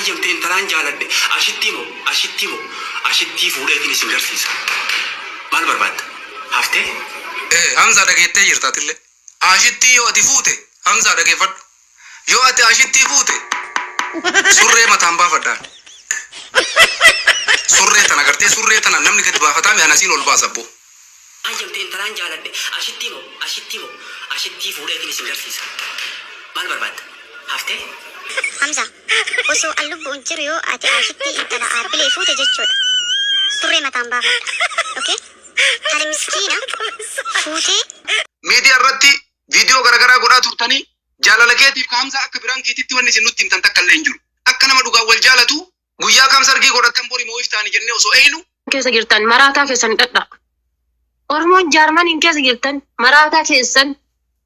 Hayyamte intalaan jaaladhe ashittii moo ashittii moo ashittii fuudheetiin isin garsiisa. Maal barbaadda? Haftee? Ee Hamzaa dhageettee jirta atillee. Ashittii yoo ati fuute Hamzaa dhageeffadhu. Yoo ati ashittii fuute surree mataan baafadhaan. Surree tana gartee surree tana namni gadi baafataa mi anasiin ol baasa abboo. Hayyamte intalaan jaaladhe ashittii moo ashittii moo ashittii fuudheetiin isin garsiisa. Maal barbaadda? Haftee? Hamza, osoo an lubbuun jiru yoo ati Aashittii intala Aabbilee fuute jechuudha. Surree mataan baafadha. Okay? Tana miskiina fuutee Miidiyaa irratti viidiyoo garaagaraa godhaa turtanii jaalala keetiif ka Hamzaa akka biraan keetitti wanni isin nutti himtan takka illee hin jiru. Akka nama dhugaan wal jaalatu guyyaa kam sargii godhattan bori moo iftaani jennee osoo eeynu keessa jirtan maraataa keessan hidhadhaa. Oromoon Jaarmaniin keessa jirtan maraataa keessan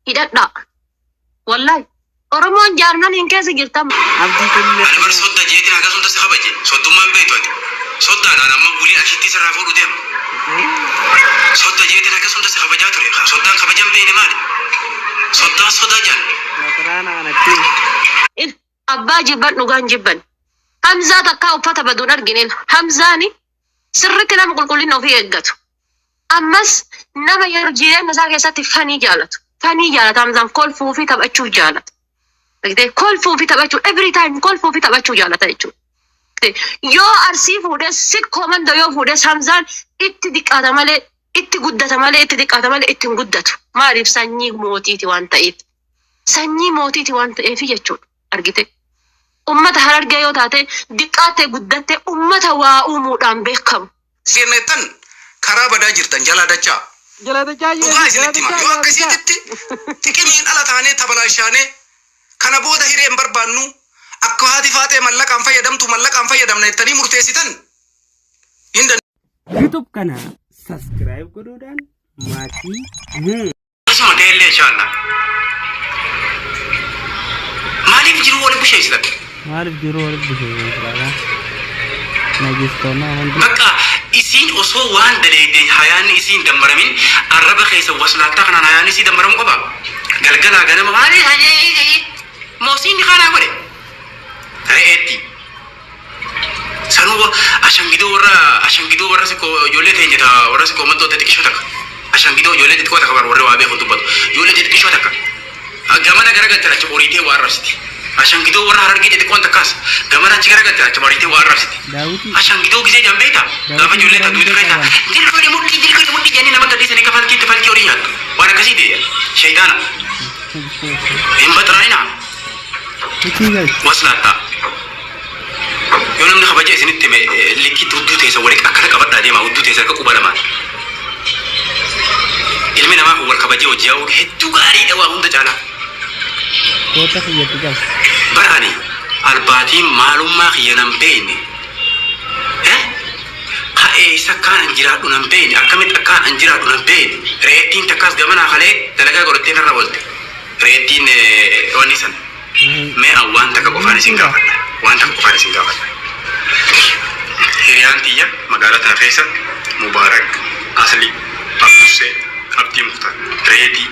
hidhadhaa. Wallahi Oromoon Jaarmaniin keessa jirtan Abdii kennee Ani bar sodda jeetiin hagas hunda si kabaje. Soddummaan beektu ati. Soddaadhaan amma wulii ashitti sirraa fuudhu deema. Sodda jeetiin hagas hunda si kabajaa ture. Soddaan kabajan beekne maali? Soddaan sodaa jaan. Maxiraana kanatti. Il abbaa jibban dhugaan jibban. Hamzaa takkaa uffata baduun argine. Hamzaani sirriitti nama qulqullina ofii eeggatu. Ammas nama yeroo jireenya isaa keessatti fanii jaalatu. Fanii jaalata Hamzaan kolfuu fi taphachuu jaalata. Argitee kolfuu fi taphachuu every time kolfuu fi taphachuu jaalata jechuudha. Yoo Arsii fuudhes sikkoo manda yoo fuudhes Hamzaan itti diqqaata malee itti guddata malee itti diqqaata malee itti hin guddatu. Maaliif sanyii mootiiti waan ta'eef. Sanyii mootiiti waan ta'eef jechuudha. Argite. Ummata Harargee yoo taate diqqaattee guddattee ummata waa uumuudhaan beekamu. Seenettan karaa badaa jirtan jalaa dachaa. Jala dachaa Dhugaa jedhi jala isinitti hima. dachaa Yoo jala dachaa. akkasiititti xiqimiin ala taanee tabalaashaanee kana booda hiree hin barbaannu akka haati faaxee mallaqaan fayyadamtu mallaqaan fayyadamna jettanii murteessitan hin YouTube kana subscribe godhuudhaan maatii Akkasuma ta'ellee inshallah. Maaliif jiruu waliin busheessitan? Maaliif jiruu walitti busheessan silaa najistoonnaa amantii. Bakka isiin osoo waan daleeyde hayaanni isii hin dammaramin arraba keessa waslaattaa kanaan hayaanni isii dammaramu qaba. Galgalaa ganama maali moosiin kanaa godhe re'eetti. Sanuu ashangidoo warra ashangidoo warra sikkoo ijoollee teenya ta warra sikkoo uummattoota xixiqqishoo takka. Ashangidoo ijoollee xixiqqoo takka bar warri waa beeku dubbatu. Ijoollee xixiqqishoo takka. Gamana garagaltan achi qoriitee waa arrabsiti. Ashangidoo warra Harargee xixiqqoon takkaas gamana achi garagaltan achi qoriitee waa arrabsiti. Daawwitii Ashangidoo gisee jan beekta gaafa daawwitiin ijoollee ta biraa duuti hundee keessa qaban. jilgooni mudhii jilgooni mudhii jennee nama gadhiisanii akka falkiitti falkii horii nyaattu. Waan akkasii ta'e shayitaana. Hin baxraa'inaa. Itti galchi. Waslaattaa. Yoo namni kabaja isinitti hime likkitti hudduu teessan walitti akkana qabadhaa deemaa hudduu teessan akka quba lamaan. Ilmi namaa kun wal kabajee hojii yaa'uun hedduu gaariidha waa hunda caalaa. Koota kiyyatti gal. Bar ani albaatiin maalummaa kiyya nan beekne. Eh? Ka eessa akkaan an jiraadhu nan beekne akkamitti akkaan an jiraadhu nan beekne. Reettiin takkaas gamanaa kalee dalagaa godhattee narra oolte. Reettiin wanni san. Mee an waan takka qofaan isin gaafadha. Waan takka qofaan isin gaafadha. Hiriyaan tiyya magaalaa tana keessa Mubaarak, Asli, Abdussee, Abdii Muktaar, Reedii,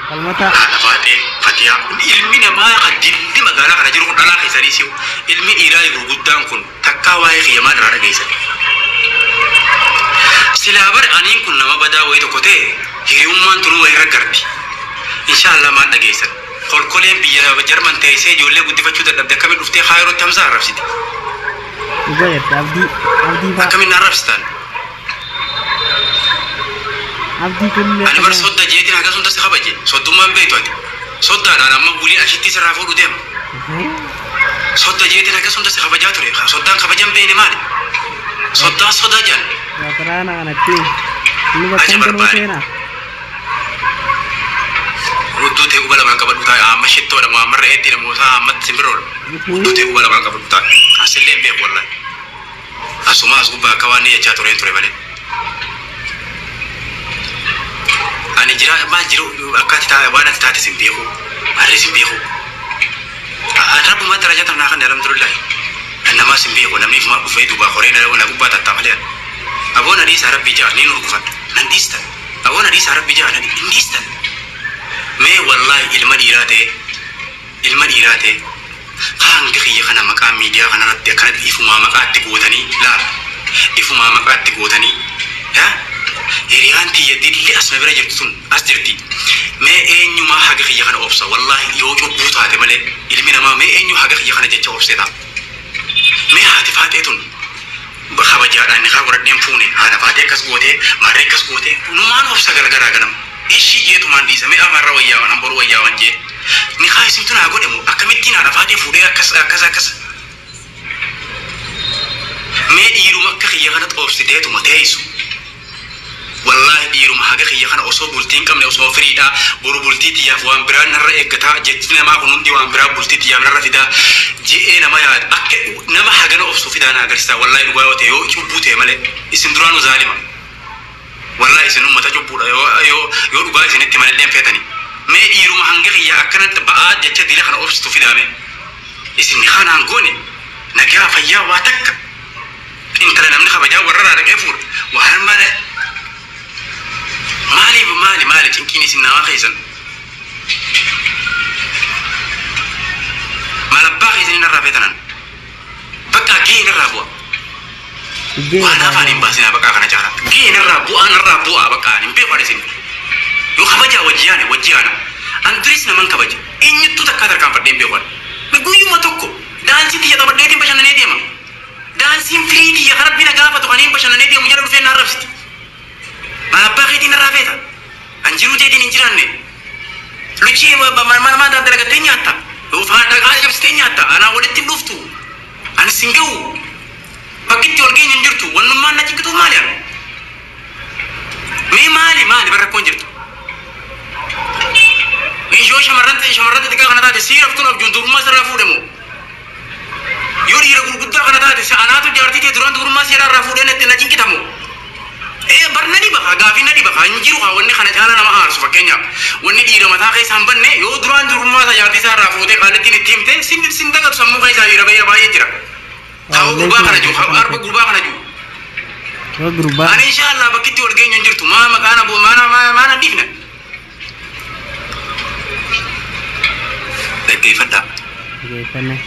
Falmataa. Haadha Faaxee, Fatiyaa. Ilmi namaa kan dilli magaalaa kana jiru kun dhalaa keessanii si'u. Ilmi dhiiraa gurguddaan kun takkaa waa'ee kiyya maal irraa dhageessan? Silaa bar aniin kun nama badaa wayii tokko ta'e hiriyummaan tunuu wayirra garti. Inshaallah maal dhageessan? Kolkoleen biyya Jarman teessee ijoollee guddifachuu dadhabde akkamiin dhuftee Kaayirootti Hamzaa arrabsiti? Dhugaa jette abdii abdii faa Akkamiin na arrabsitan? Abdii kullee Ani bar kana sodda jeetiin hagas hunda si kabaje. Soddummaan beektu ati. Soddaadhaan amma wiliin ashittii sirraa fuudhu deema. Sodda jeetiin hagas hunda si kabajaa ture. Soddaan kabajan beekne maali? Soddaan sodaa jaan. Maxiraana kanatti inni bakka Aja hundinuu barbaade. seenaa. Hudduu ta'e quba lamaan qabadhu taa'e amma shittoodha moo amma re'eettiidha moo isaa amma simbirroodha. Hudduu ta'e quba lamaan qabadhu taa'e. Asillee hin beeku wallahi. Asuma as gubbaa akka waan ni jechaa tureen ture malee. Ani jira maal jiru akka ati taa waan ati taates hin beeku. Harrees hin beeku. An rabbumaa darajaa tana naa kanne alhamdulillah. An namaas hin beeku namni ifumaa dhufee duubaa koree na na gubbaa tattaa malee. Aboo na dhiisaa rabbii ja'a niin urgufadha. Nan dhiistan. Aboo na dhiisaa rabbii ja'a nan hin dhiistan. Mee wallaahi ilma dhiiraa ta'ee ilma dhiiraa ta'ee ka hanga kiyya Kana maqaa miidiyaa kanarratti akkanatti ifumaa maqaatti gootanii laal. Ifumaa maqaatti gootanii. Yaa hiriyaan tiyya dilli as na bira jirtu tun as jirti. Mee eenyumaa haga kiyya kana obsa? Wallaahi yoo cubbuu taate malee ilmi namaa mee eenyu haga kiyya kana jecha obsee ta'a? Mee haati faaxee tun kabajaadhaan nikaa godhadheen fuune, haadha faaxee akkas gootee, maarree akkas gootee, numaan obsa galgalaa ganama. Ishii jeetumaan dhiisa, mee amarra wayyaawan, an boru wayyaawan jee. Nikaa isintu naa godhe moo akkamittiin haadha faaxee fuudhee akkas akkas akkas. Mee dhiiruma akka kiyya kana obsiteetuma teessu. Wallaahi dhiiruma haga kiyya kana osoo bultii hin qabne, osoo firiidhaa, boru bultii tiyyaaf waan biraa narra eeggataa, jechi namaa kun hundi waan biraa bultii tiyyaaf narra fidaa je'ee nama yaada, akka nama hagana obsu fidaa na agarsiisaa. Wallaahi dhugaa yoo ta'e, yoo cubbuu ta'e malee, isin duraanuu zaalima. Wallaahi isin ummata cubbuudha. Yoo dhugaa isinitti himanillee hin feetanii. Mee dhiiruma hanga kiyya akkanatti ba'aa jecha dila kana obsitu fidaa mee. Isin nikaa naan goone, nagaa fayyaa waa takka. Intala namni kabajaa warra irraa dhaqee fuudha. Waan malee. Maaliif, maali maali cinqiin isin namaa keessan? Maal abbaa keessanii narraa feetanan? Bakka gahee narraa bu'a. Waan afaan hin baasinaa bakka kana caalaa. Gahee narraa bu'aa, narraa bu'aa, bakka hin beeku ani isin. Yoo kabajaa wajji yaane wajji yaana. An duris naman kabaja. Eenyuttuu takkaa tarkaanfadhee hin beeku ani. Guyyuma tokko daansii tiyya taphadheetiin bashannanee deema. Daansiin firii tiyya kan Rabbi na gaafatu kaniin bashannanee deemu jala dhufee na arrabsiti. Maal abbaa keetiin narraa feeta? An jiruu teetiin hin jiraanne. Luchii mana maal dalagattee nyaatta? Yookaan dhagaa cabsitee nyaatta? Anaa walitti hin dhuftu. Ani sin ga'u. Bakki itti wal geenyu hin jirtu. Wannummaan na cinqituuf maali ani? Mee maali maali bara rakkoon jirtu? Yoo shamarran shamarran xixiqqaa kana taate sii raftuun abjuun dubrummaa sirraa fuudhe moo? Yoo dhiira gurguddaa kana taate sa anaatu jaartii tee duraan dubrummaa seeraa irraa fuudhee natti na cinqita moo? Ee bar na dhiba kaa, gaafii na dhiba kaa, hin jiru kaa wanni kana caalaa nama aarsu. Fakkeenyaaf, wanni dhiira mataa keessa hin banne, yoo duraan dubrummaa isaa jaartii isaa irraa fuutee qaalittiin itti himte sin sin dagatu, sammuu keessaa dhiira baay'ee baay'ee jira. Kaa'u gurbaa kana jiru, kaa'u arba gurbaa kana jiru. Yoo gurbaa. Ani insha Allah bakki itti wal geenyu hin jirtu. Maa maqaan aboo maana maana dhiifne. Dhaggeeffadhaa. Dhaggeeffannaa.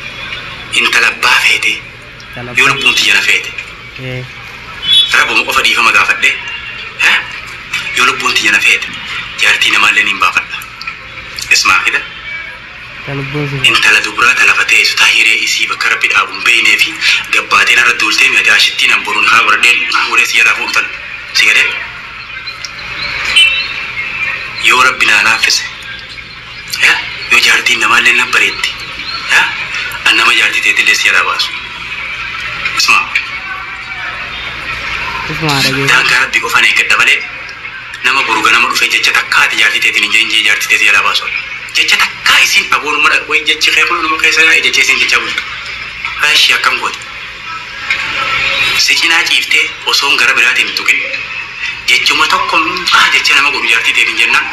Intala abbaa feete Intala yoo abbaa. lubbuun tiyya na feete. Rabbuma qofa dhiifama gaafadhe. Yoo lubbuun tiyya na feete, jaartii namaallee niin baafadha. Ismaa kida. Ta lubbuun si feete. Intala dubraa ta lafa teessu, ta hiree isii bakka Rabbi dhaabu hin beeynee fi gabbaatee narra duultee, mi ati ashittiin an boru nikaa godhadheen fuudhee si jalaa fuudhu tana. Si galee? Yoo Rabbi naa laaffise, yoo jaartiin namaallee na bareedde, an nama jaartii teetillee si jalaa baasu. Ismaa. Ismaa dhageeffadhu. Daangaa Rabbi qofaan eeggadha malee, nama boru ganama dhufee jecha takkaa ati jaartii teetiin hin jedhin jee jaartii teetii jalaa baasu. Jecha takkaa isiin aboonuma wayi jechi kee kun anuma keessa yaa'e jecha isiin jechaa bultu. Eshi, akkam goote? Si cinaa ciiftee osoon gara biraatiin hin tuqin jechuma tokko ah jecha nama godhu jaartii teetiin jennaan,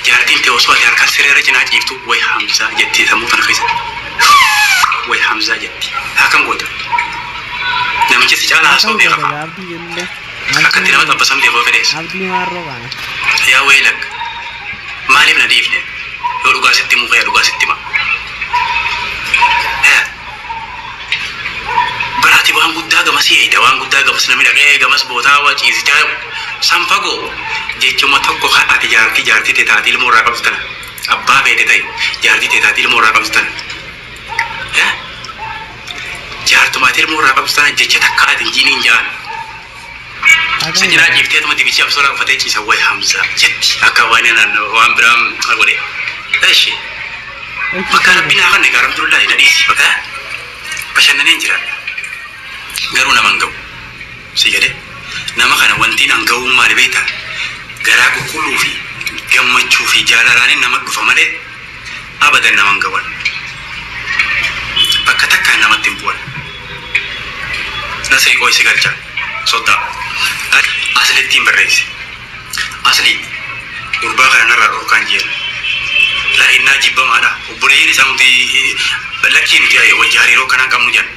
jaartiin tee osoo ati halkan sireerra cinaa ciiftu "Way Hamzaa" jetti, sammuu tana keessatti "Way Hamzaa" jetti. Akkam goota? Namichi si caalaa haasoo Akkam beeka goota kaa. abdii jennee. Akkatti nama xabbasan beekoo fedhees. Abdii maarroo baana. Yaa weelak, maaliif na dhiifne? Yoo dhugaa sitti himuu kee, dhugaa sitti hima. Baraati waan guddaa gamasii eeyda, waan guddaa gamas namni dhaqee gamas bootaa waa ciisichaa san fagoo, jechuma tokko kan ati jaartii tee taati ilmoo irraa qabdu tana, abbaa feete ta'i, jaartii tee taati ilmoo irraa qabdu tana, jaartuma ati ilmoo irraa qabdu tana, jecha takka ati hin jiiniin ja'an. Akkam Si cinaa goota? ciifteetuma dibichi absoolaa uffatee ciisa, "Way Hamza" jetti, akka waan biraan godhe. Eshi. Echi Bakka seera. Rabbi naa kanne alhamdulillahi, na dhiisi, bakka bashannaneen jiraadha. Garuu nama hin ga'u. Si galee? Nama kana wantiin an ga'uun maali beektaa? Garaa qulqulluu fi gammachuu fi jaalalaanin nama dhufa malee abadan nama hin ga'uan. Bakka takkaan namatti hin bu'an. Nasrii qoy si galcha. Soddaa. Aslittiin barreesse. Asli gurbaa kana narraa dhorkaan jeen. Laa innaa jibbamaadha. Obboleeyyan isaa hundi lakkii, nuti wajji hariiroo akkanaa hin qabnu jedhan.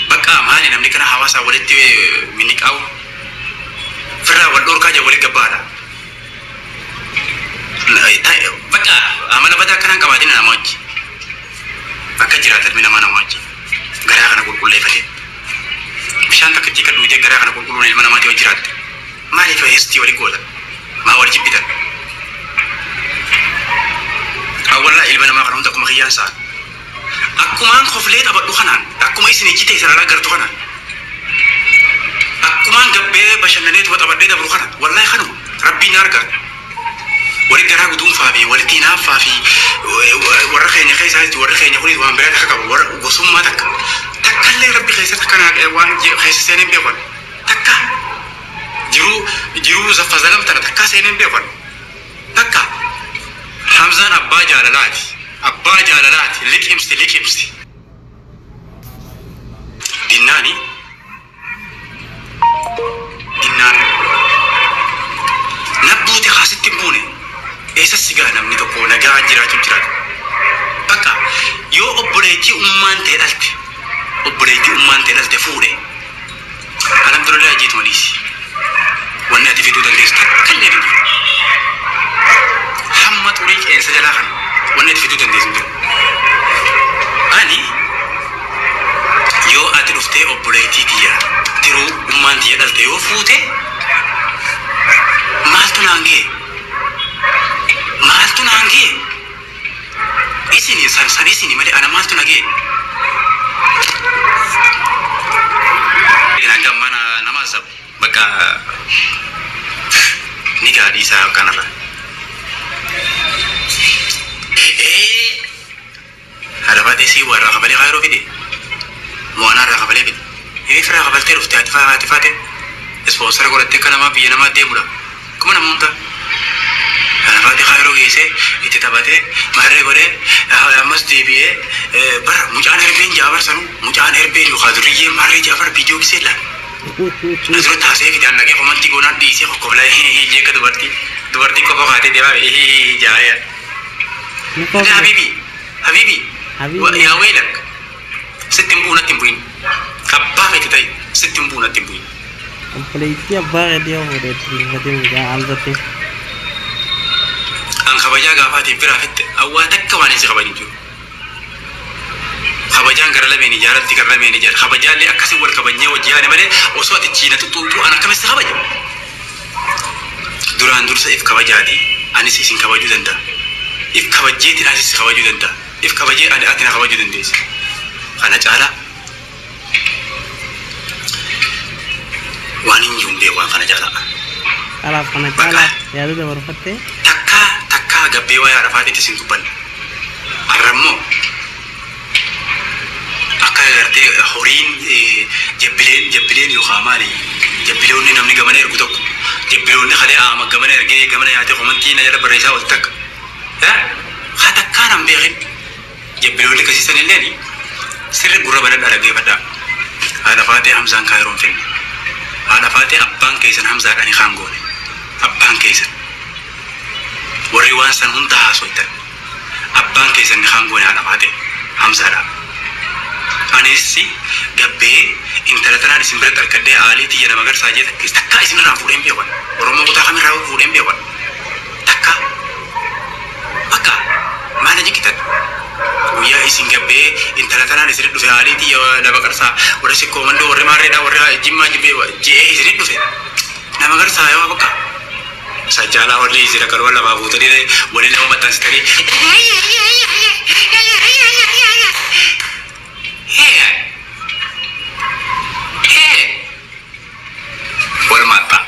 Bakka maali namni kana hawaasaa walitti miniqaa'u firraa wal dhorkaa jedhan, walitti gabbaadha. Bakka amala badaa akkanaa hin qabaatin nama wajji. Bakka jiraata ilmi namaa nama wajji. beeytee garaa kana qulqulluun ilma namaatii wajji jiraatte. Maaliif heestii wali gootan? Maa wal jibbitan? An wallahi ilma namaa kana hunda akkuma kiyyaan sa'a. Akkumaan koflee taphadhu kanaan, akkuma isin ijji teessan ala agartu kanaan, akkumaan gabbee bashannaneetuma taphadhee dabru kana, wallahi kanuma Rabbiin na argaa. Wali garaa guduunfaa fi walitti hinaaffaa fi warra keenya keessaa warri keenya kunis waan biraa takka qabu warra gosummaa takka takkallee Rabbi keessa takka naa waan keessa seenee hin beeku ani. Takka jiruu jiruu zaffazalam tana takkaa seenee hin beeku ani. Takka Hamzaan abbaa jaalalaati abbaa jaalalaati liqimsi liqimsi. Dinnaani Dinnaan na buute haa sitti hin buune eessa si gaha namni tokko nagaan jiraachuu jiraata. Bakka yoo obboleettii ummaan tee dhalte obboleettii ummaan tee dhalte fuudhe alhamdulillah jeetuma dhiisi. Wanni ati fiduu dandeessu takka illee hin jiru. Hamma xurii qeensa jalaa kana wanni ati fiduu dandeessu hin jiru. Ani Yoo ati dhuftee obboleettii tiyya tiruu ummaan tiyya dhalte yoo fuute maaltu naan gahe? Maaltu naan gahe? Isini san san isini malee ana maaltu na gahe? Hanga ammaa na nama azabu bakka ni gaha dhiisaa kanarra. Ee Haadha faxee sii waa irraa kafalee kaayiroo fide moo anaa irraa kafalee fide Eef irraa kafaltee dhufte haati haati faxee ispoonsara godhattee akka namaa biyya namaa deemudha akkuma nama hundaa Haadha faxee kaayiroo geessee itti taphatee maarree godhee ammas deebi'ee bar mucaan erbeen jaafar sanuu mucaan erbeen yookaan duriyyee maarree jaafar viidiyoo gisee laal na duratti haasa'ee fide an dhaqee komantii goonaan dhiisee kokkoblaa jee akka dubartii dubartii qofa kaatee deemaa jaa'ee Ni Ati kofle. habibi habibi Habibi. yaa weelak sitti hin bu'u natti hin bu'in abbaa feete ta'i sitti hin bu'u natti hin bu'in. Obboleettii abbaa keetii yoo fuudhe itti hin mucaa Hamzatti. An kabajaa gaafaatiin firaa fitte awwaa takka waan hin si kabajin jiru. Kabajaan gara lameeni jaalalti gara lameeni jaal kabajaallee akkasii wal kabajnee wajji yaane malee osoo ati chiina xuxxuuxuu an akkamitti si kabaja. Duraan dursa if kabajaati anis isin kabajuu danda'a. If kabajjeetiin anis si kabajuu danda'a. If kabajee ani ati na kabajuu dandeessa. Kana caalaa waan hin jiru hin beeku waan kana caalaa. Kalaaf kana Bakka caalaa yaada dabarfattee. Takkaa takkaa gabbee waa'ee Arafaatitti isin dubbanne. Arra immoo akka gartee horiin jabbileen jabbileen yookaan maali jabbiloonni namni gamana ergu tokko jabbiloonni kalee aama gamana ergee gamana yaatee komantii na jala barreessaa oolti takka haa takkaa nan beekin jabbiloonni akkasii san illeen sirri gurra banadhaa dhaggeeffadhaa. Haadha Faaxee Hamzaan Kaayiroon finne. Haadha Faaxee abbaan keessan Hamzaadhaan hikaan goone. Abbaan keessan. Warri waan san hunda haasoytan. Abbaan keessan nikaan goone haadha Faaxee Hamzaadha. Anis gabbee intala tanaan isin biratti arkadhee aalii tiyya nama garsaa jee takkaa isin irraa fuudhee hin beeku ani. Oromoo kutaa kamirraa fuudhee hin beeku ani. Takkaa. Bakka maal na jiqitan? Guyyaa isin gabbee intala tanaan isinit dhufe aalii tiyya nama qarsaa warri sikkoo mandoo warri maarreedhaa warri jimmaa jibbee je'ee isinit dhufe nama garsaa yoo bakka. Sajjaalaa warri isin akkanuma lafaa fuutanii waliin nama maxxansitanii. Hee! Hee! Wal maaxxaa.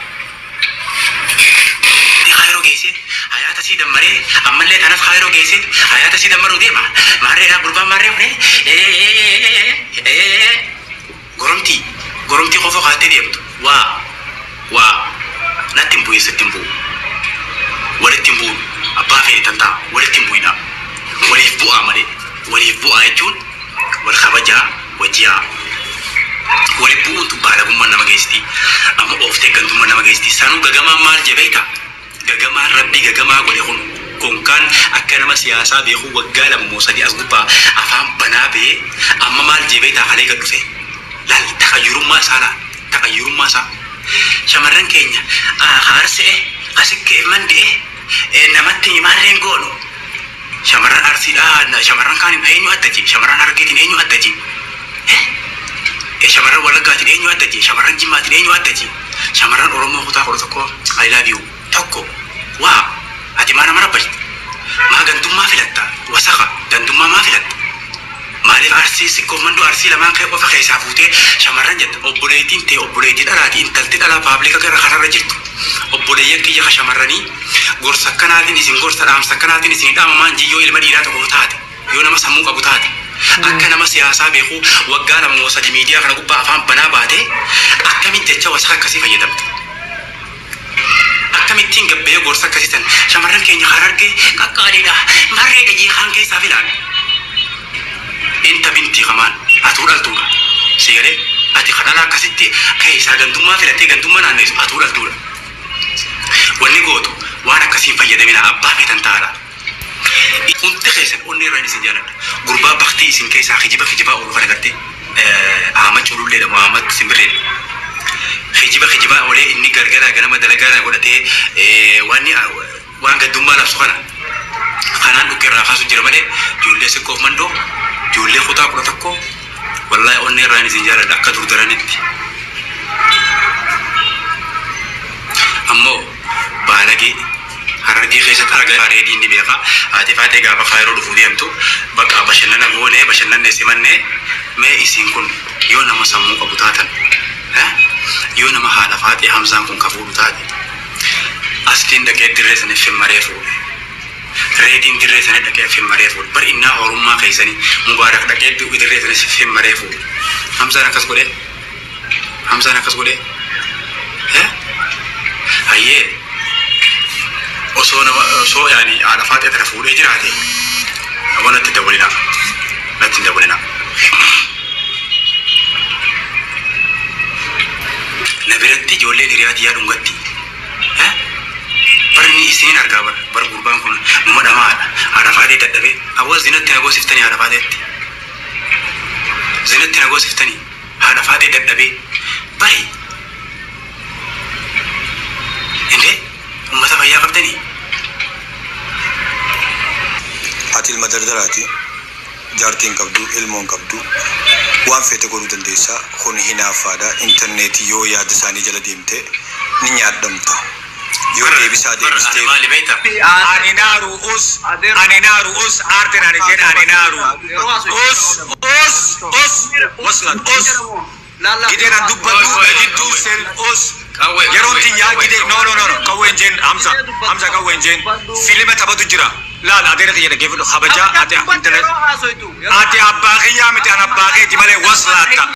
Kaayiroo geessee hayaata sii dammaree ammallee tanas kaayiroo geessee hayaata sii dammaruu deema. Maarreedhaa gurbaan maarree fudhee goromtii goromtii kofoo kaattee deemtu waa waa natti hin bu'in sitti hin bu'u walitti hin bu'u abbaa feete tan ta'a walitti hin bu'inaa waliif bu'aa malee waliif bu'aa jechuun wal kabajaa wajjiyaa wali bu'uun tun baalagummaan nama geessiti amma ooftee gandummaa nama geessiti sanuu gagamaan maal jee beektaa Gagamaan rabbi gagamaa godhe kun konkaan akka nama siyaasaa beekuu waggaa 2 moo 3 as gubbaa afaan banaa bee amma maal jee beektaa kalee gad dhufee laal taqayyurummaa isaa laal taqayyurummaa isaa shamarran keenya ka arse'e ka sikkeef mandi'e namatti maarreen goonu shamarran arsiidhaa shamarran kaaniin eenyu adda jee shamarran harargeetiin eenyu adda jee shamarran wallaggaatiin eenyu adda jee? Shamarran Jimmaatiin eenyu adda jee? Shamarran Oromoo kutaa 11, I love you. Tokko waa ati maa nama rabbashte? Maa gandummaa filatta? Wasaka gandummaa maa filatta? Maaliif Arsii, Sikkoof Mandoo, Arsii lamaan kee qofa keessaa fuutee shamarran jetta? Obboleettiin tee obboleettii dhalaati. Intalti dhalaa public gara kanarra jirtu, obboleeyyan kiyya ka shamarranii, gorsa akkanaatiin isin gorsa, dhaamsa akkanaatiin isin dhaamamaan jiyyoo ilma dhiiraa tokko taate, yoo nama sammuu qabu taate, akka nama siyaasaa beeku, waggaa 2 moo 3 miidiyaa kana gubbaa afaan banaa baate, akkamitti jecha wasaka akkasii fayyadamte? Akkamittiin gabbee gorsa akkasii san shamarran keenya Harargee qaqqaaliidha, marreedha jee kaan keessaa filaan? Inta bintii kamaan atuu dhaltuudha. Si galee? Ati kadhalaa akkasitti keessaa gandummaa filattee gandummaa naanneessu, atuu dhaltuudha. Wanni gootu waan akkasiin fayyadamina, abbaa feetan ta'aadha. Hundi keessan onni irraan isin jaaladha. Gurbaa baktii isin keessaa kijiba kijibaa oolu kana gartee, Ahmad Cululleedha moo Ahmad Simbirreedha. Kijiba kijibaa oolee inni gargaraa ganama dalagaa na godhatee waan waan gaddummaa labsu kana kanaan dhukke irraa kaasu jira malee, ijoollee Sikkoof Mandoo, ijoollee kutaa 11, wallaahi onnee irraan isin jaaladha akka durdaranitti. Ammoo baalagee Harargee keessatti argaa reediin ni beeka. Haati Faatee gaafa Kaayiroo dhufuu deemtu bakka bashannana goonee bashannanne simanne. Mee isin kun yoo nama sammuu qabu taatan, yoo nama haadha Faatee Hamzaan kun ka fuudhu taate, asliin dhaqee dirree saniif fimmaree fuudhe. Reediin dirree sanii dhaqee fimmaree fuudhe. Bar innaa horummaa keessanii Mubaarak dhaqee dirree saniif fimmaree fuudhe. Hamzaan akkas godhee, Hamzaan akkas godhee, hayyee, osoo nama osoo yaani haadha Faaxee tana fuudhee jiraate, nama natti dabalinaa, natti hin dabalinaa. Na biratti ijoolleen hiriyaa tiyyaa dhungatti. Bar inni isiniin argaa bar bar gurbaan kun numa dhamaadha. Haadha Faaxee dadhabee awwa zinatti na goosiftanii, haadha Faaxeetti zinatti na goosiftanii, haadha Faaxee dadhabee bari. Indee ummata fayyaa qabdanii? Ati ilma dardaraati. Jaartii hin qabdu, ilmoo hin qabdu. Waan feete godhuu dandeessa. Kun hinaaffaadha. Intarneetii yoo yaada isaanii jala deemte ni nyaadhamta. Yoo Bar deebisaa bar ani deebistee maali beekta? Ani naaru us, ani naaru us, aarteen ani jeen ani naaru us, us, us, waslat us, gideen an dubbadhu na jidduu seen us. Qawwee, Yeroon qawwee, tiyyaa qawwee, gidee, no, qawwee. no, no, no, qawween jeen Hamza, Hamza, qawween jeen filima taphatu jira. Laal, adeera kiyya dhaggeeffadhu, kabajaa. Ati intala, ati abbaa kiyyaa miti, an abbaa keeti malee, waslaatta.